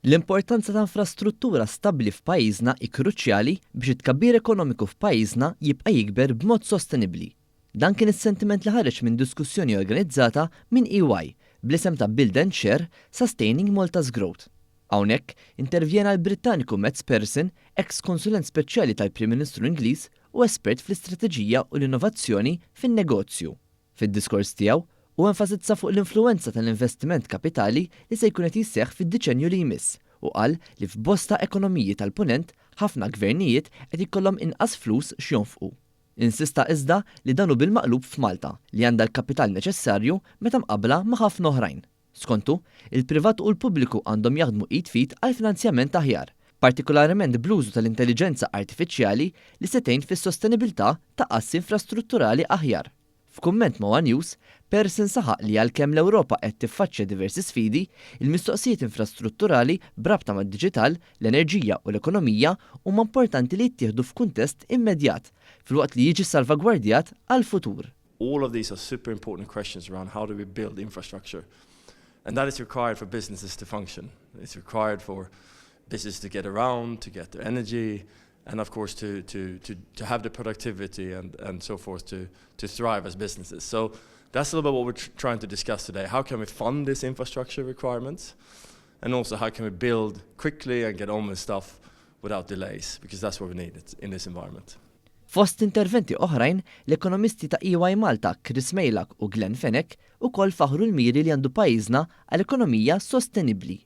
L-importanza ta' infrastruttura stabbli f'pajjiżna hi kruċjali biex it-tkabbir ekonomiku f'pajjiżna jibqa' jikber b'mod sostenibbli. Dan kien is-sentiment li ħareġ minn diskussjoni organizzata minn EY bl-isem ta' Build and Share, Sustaining Malta's Growth. Hawnhekk intervjena l-Brittaniku Mads Persson, ex-konsulent speċjali tal-Prim Ministru Ingliż u espert fl-istrateġija u l-innovazzjoni fin-negozju. Fid-diskors tiegħu, hu enfasizza fuq l-influwenza tal-investiment kapitali li se jkun qed jisseħħ fid-diċenju li jmiss u qal li f'bosta ekonomiji tal-Punent ħafna gvernijiet qed ikollhom inqas flus x'jonfqu. Insista iżda li dan hu bil-maqlub f'Malta li għandha l-kapital neċessarju meta mqabbla ma' ħafna oħrajn. Skontu, il-privat u l-pubbliku għandhom jaħdmu id f'id għal finanzjament aħjar, partikolarment bl-użu tal-intelliġenza artifiċjali li se tgħin fis-sostenibilità ta' assi infrastrutturali aħjar. F'kumment ma' One News, Persson saħaq li għalkemm l-Ewropa qed tiffaċċja diversi sfidi, il-mistoqsijiet infrastrutturali b'rabta mad-diġital, l-enerġija u l-ekonomija huma importanti li jittieħdu f'kuntest immedjat, filwaqt li jiġi salvagwardjat għall-futur. All of these are super important questions around how do we build infrastructure. And that is required for businesses to function. It's required for businesses to get around, to get their energy, and of course to have the productivity and so forth to thrive as businesses. So that's a little bit what we're tr trying to discuss today. How can we fund these infrastructure requirements? And also, how can we build quickly and get on with stuff without delays? Because that's what we need in this environment. Fost interventi oħrajn, l-ekonomisti ta' EY Malta Chris Meilak u Glenn Fenech ukoll faħru l-miri li għandu pajjiżna għal ekonomija sostenibbli.